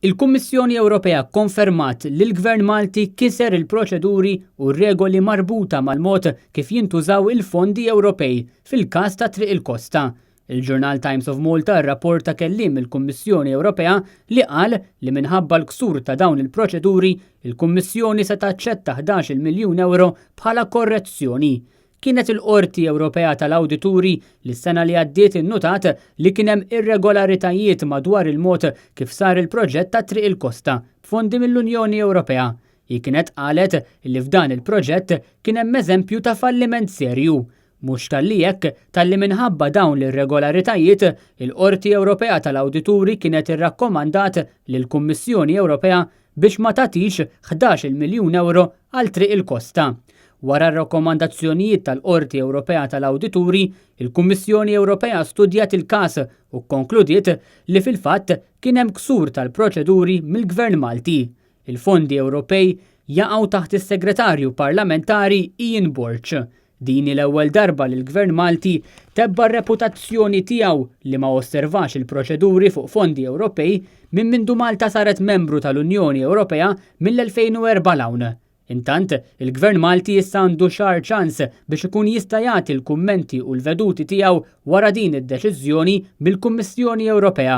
Il-Kummissjoni Ewropea kkonfermat li l-Gvern Malti kiser il-proċeduri u r-regoli marbuta mal-mod kif jintużaw il-fondi Ewropej fil-każ ta' Triq il-Kosta. Il-ġurnal Times of Malta rrapporta kelliem il-Kummissjoni Ewropea li qal li minħabba l-ksur ta' dawn il-proċeduri, il-Kummissjoni se taċċetta 11-il miljun ewro bħala korrezzjoni. Kienet il-Qorti Ewropea tal-Awdituri li s-sena li għaddiet innutat li kien hemm irregolaritajiet madwar il-mod kif sar il-proġett ta' Triq il-Kosta b'fondi mill-Unjoni Ewropea. Hi kienet qalet li f'dan il-proġett kien hemm eżempju ta' falliment serju. Mhux talli hekk, talli minħabba dawn l-irregolaritajiet, il-Qorti Ewropea tal-Awdituri kienet irrakkomandat lill-Kummissjoni Ewropea biex ma tagħtix 11-il miljun ewro għal Triq il-Kosta. Wara r-rakkomandazzjonijiet tal-Qorti Ewropea tal-Awdituri, il-Kummissjoni Ewropea studjat il-każ u kkonkludiet li fil-fatt kien hemm ksur tal-proċeduri mill-Gvern Malti. Il-fondi Ewropej jaqgħu taħt is-Segretarju Parlamentari Ian Borg. Din hi l-ewwel darba li l-Gvern Malti tebba' r-reputazzjoni tiegħu li ma osservax il-proċeduri fuq fondi Ewropej minn mindu Malta saret membru tal-Unjoni Ewropea mill-2004 'l hawn. Intant, il-Gvern Malti issa għandu xahar ċans biex ikun jista' jagħti l-kummenti u l-veduti tiegħu wara din id-deċiżjoni mill-Kummissjoni Ewropea.